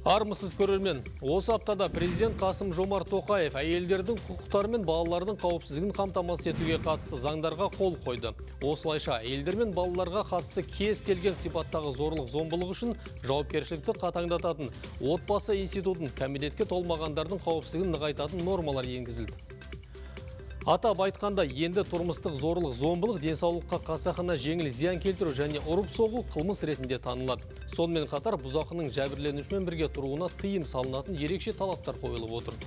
Армысыз, көрермен! Осы аптада президент Қасым Жомарт Тоқаев әйелдердің құқықтары мен балалардың қауіпсіздігін қамтамасыз етуге қатысты заңдарға қол қойды. Осылайша, әйелдер мен балаларға қатысты кез келген сипаттағы зорлық зомбылық үшін жауапкершілікті қатаңдататын, отбасы институтын, кәмелетке толмағандардың қауіпсіздігін нығайтатын нормалар енгізілді. Атап айтқанда, енді тұрмыстық зорлық зомбылық, денсаулыққа қасақана жеңіл зиян келтіру және ұрып соғу қылмыс ретінде танылады. Сонымен қатар бұзақының жәбірленушімен бірге тұруына тыйым салынатын ерекше талаптар қойылып отыр.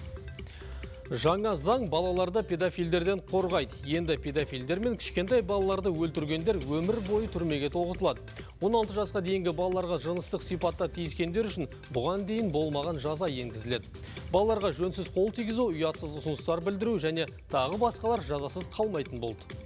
Жаңа заң балаларды педофилдерден қорғайды. Енді педофилдер мен кішкентай балаларды өлтіргендер өмір бойы түрмеге тоғытылады. 16 жасқа дейінгі балаларға жыныстық сипатта тиіскендер үшін бұған дейін болмаған жаза енгізіледі. Балаларға жөнсіз қол тигізу, ұятсыз ұсыныстар білдіру және тағы басқалар жазасыз қалмайтын болды.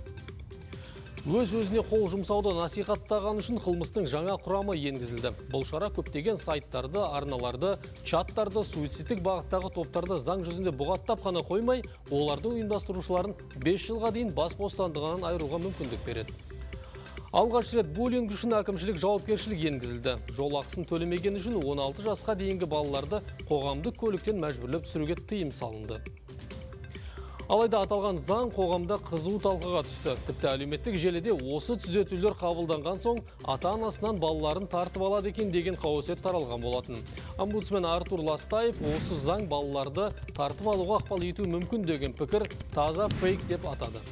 Өз өзіне қол жұмсауды насихаттаған үшін қылмыстың жаңа құрамы енгізілді. Бұл шара көптеген сайттарды, арналарды, чаттарды, суицидтік бағыттағы топтарды заң жүзінде бұғаттап қана қоймай, олардың ұйымдастырушыларын 5 жылға дейін бас бостандығынан айыруға мүмкіндік береді. Алғаш рет буллинг үшін әкімшілік жауапкершілік енгізілді. Жол ақысын төлемеген үшін 16 жасқа дейінгі балаларды қоғамдық көліктен мәжбүрлеп түсіруге тыйым салынды. Алайда аталған заң қоғамда қызу талқыға түсті. Тіпті әлеуметтік желіде осы түзетулер қабылданған соң ата-анасынан балаларын тартып алады екен деген қауесет таралған болатын. Омбудсмен Артур Ластаев осы заң балаларды тартып алуға ықпал етуі мүмкін деген пікір таза фейк деп атады.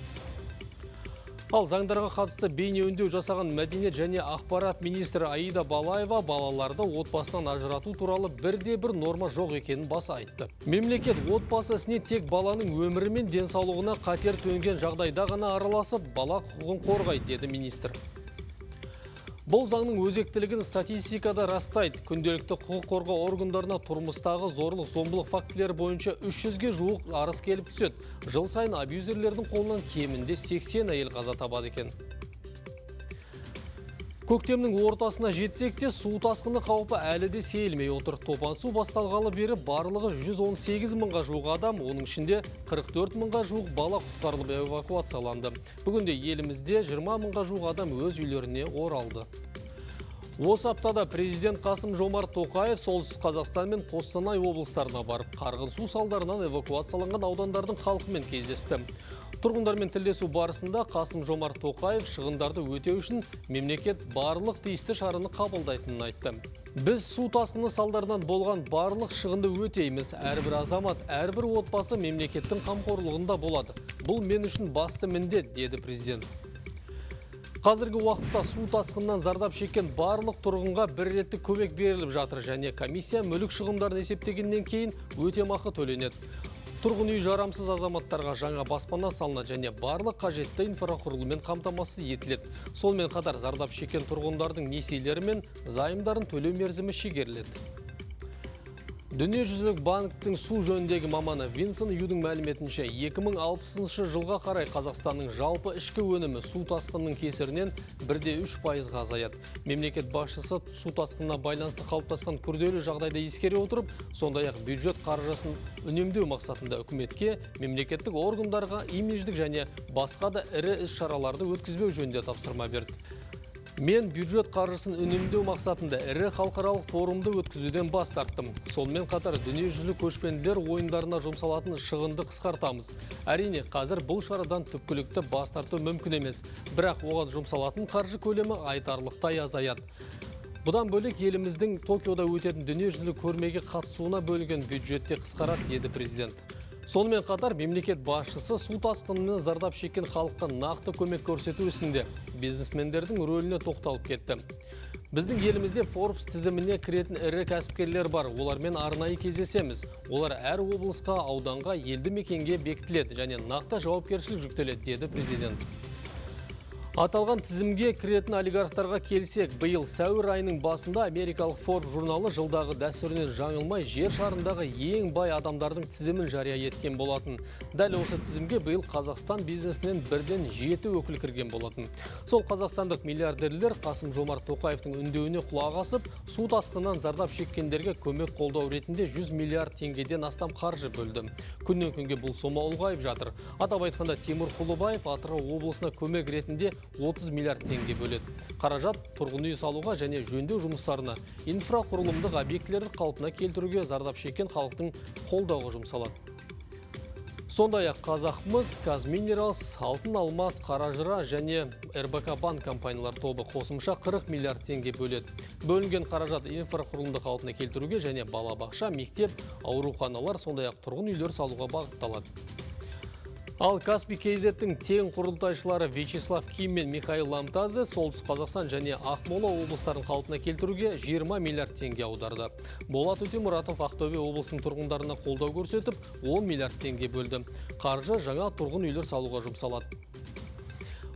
Ал заңдарға қатысты бейне үндеу жасаған мәдениет және ақпарат министрі Аида Балаева балаларды отбасынан ажырату туралы бірде бір норма жоқ екенін баса айтты. Мемлекет отбасы ісіне тек баланың өмірі мен денсаулығына қатер төнген жағдайда ғана араласып, бала құқығын қорғайды, деді министр. Бұл заңның өзектілігін статистика да растайды. Күнделікті құқық қорғау органдарына тұрмыстағы зорлық зомбылық фактілері бойынша 300-ге жуық арыз келіп түседі. Жыл сайын абьюзерлердің қолынан кемінде 80 әйел қаза табады екен. Көктемнің ортасына жетсек те, су тасқыны қаупі әлі де сейілмей отыр. Топан су басталғалы бері барлығы 118 мыңға жуық адам, оның ішінде 44 мыңға жуық бала құтқарылып, эвакуацияланды. Бүгінде елімізде 20 мыңға жуық адам өз үйлеріне оралды. Осы аптада президент Қасым Жомарт Тоқаев Солтүстік Қазақстан мен Қостанай облыстарына барып, қарғын су салдарынан эвакуацияланған аудандардың халқымен кездесті. Тұрғындармен тілдесу барысында Қасым Жомарт Тоқаев шығындарды өтеу үшін мемлекет барлық тиісті шараны қабылдайтынын айтты. Біз су тасқыны салдарынан болған барлық шығынды өтейміз. Әрбір азамат, әрбір отбасы мемлекеттің қамқорлығында болады. Бұл мен үшін басты міндет, деді президент. Қазіргі уақытта су тасқынынан зардап шеккен барлық тұрғынға бір реттік көмек беріліп жатыр және комиссия мүлік шығындарын есептегеннен кейін өтемақы төленеді. Тұрғын үй жарамсыз азаматтарға жаңа баспана салынады және барлық қажетті инфрақұрылыммен қамтамасыз етіледі. Сонымен қатар зардап шеккен тұрғындардың несиелері мен займдарын төлеу мерзімі шегеріледі. Дүниежүзілік банктің су жөніндегі маманы Винсон Юдің мәліметінше, 2060 жылға қарай Қазақстанның жалпы ішкі өнімі су тасқынының кесірінен 1,3 пайызға азаяды. Мемлекет басшысы су тасқынына байланысты қалыптасқан күрделі жағдайды ескере отырып, сондай-ақ бюджет қаржысын үнемдеу мақсатында үкіметке, мемлекеттік органдарға имидждік және басқа да ірі іс-шараларды өткізбеу жөнінде тапсырма берді. Мен бюджет қаржысын үнемдеу мақсатында ірі халықаралық форумды өткізуден бас тарттым. Сонымен қатар дүниежүзілік көшпенділер ойындарына жұмсалатын шығынды қысқартамыз. Әрине, қазір бұл шарадан түпкілікті бас тарту мүмкін емес. Бірақ оған жұмсалатын қаржы көлемі айтарлықтай азаяды. Бұдан бөлек, еліміздің Токиода өтетін дүниежүзілік көрмеге қатысуына бөлінген бюджетте қысқарады, деді президент. Сонымен қатар мемлекет басшысы су тасқынынан зардап шеккен халыққа нақты көмек көрсету ісінде бизнесмендердің рөліне тоқталып кетті. Біздің елімізде Forbes тізіміне кіретін ірі кәсіпкерлер бар. Олармен арнайы кездесеміз. Олар әр облысқа, ауданға, елді мекенге бекітіледі және нақты жауапкершілік жүктеледі, деді президент. Аталған тізімге кіретін олигархтарға келсек, биыл сәуір айының басында америкалық Forbes журналы жылдағы дәстүрінен жаңылмай, жер шарындағы ең бай адамдардың тізімін жария еткен болатын. Дәл осы тізімге биыл Қазақстан бизнесінен бірден жеті өкіл кірген болатын. Сол қазақстандық миллиардерлер Қасым Жомарт Тоқаевтың үндеуіне құлақ асып, су тасқынынан зардап шеккендерге көмек қолдау ретінде 100 миллиард теңгеден астам қаржы бөлді. Күннен күнге бұл сома ұлғайып жатыр. Атап айтқанда, Тимур Құлыбаев Атырау облысына көмек ретінде 30 миллиард теңге бөледі. Қаражат тұрғын үй салуға және жөндеу жұмыстарына, инфрақұрылымдық объектілерді қалпына келтіруге, зардап шеккен халықтың қолдауға жұмсалады. Сондай-ақ Қазақмыс, Казминералс, Алтын Алмас, Қаражыра және РБК Банк компаниялар тобы қосымша 40 миллиард теңге бөледі. Бөлінген қаражат инфрақұрылымды қалпына келтіруге және балабақша, мектеп, ауруханалар, сондай-ақ тұрғын үйлер салуға бағытталады. Ал Каспий KZ-тің тең құрылтайшылары Вячеслав Ким мен Михаил Ламтадзе Солтүстік Қазақстан және Ақмола облыстарын қалпына келтіруге 20 миллиард теңге аударды. Болат Өтемұратов Ақтөбе облысының тұрғындарына қолдау көрсетіп, 10 миллиард теңге бөлді. Қаржы жаңа тұрғын үйлер салуға жұмсалады.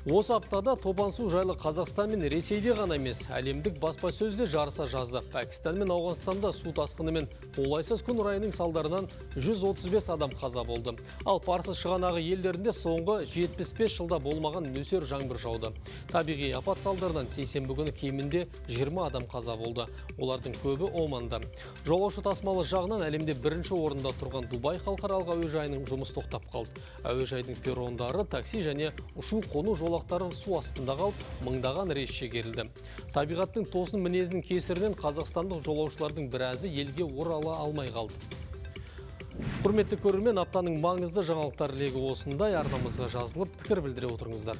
Осы аптада топан су жайлы Қазақстан мен Ресейде ғана емес, әлемдік баспасөзде жарыса жазды. Пәкістан мен Ауғанстанда су тасқыны мен қолайсыз күн райының салдарынан 135 адам қаза болды. Ал Парсы шығанағы елдерінде соңғы 75 жылда болмаған нөсер жаңбыр жауды. Табиғи апат салдарынан сейсенбі күні кемінде 20 адам қаза болды. Олардың көбі Оманда. Жолаушы тасымалы жағынан әлемде бірінші орында тұрған Дубай халықаралық әуежайының жұмысы тоқтап қалды. Әуежайдың перрондары, такси және ұшу қону жолақтары су астында қалып, мыңдаған рейс шегерілді. Табиғаттың тосын мінезінің кесірінен қазақстандық жолаушылардың біразы елге орала алмай қалды. Құрметті көрермен, аптаның маңызды жаңалықтар легі осындай. Арнамызға жазылып, пікір білдіре отырыңыздар.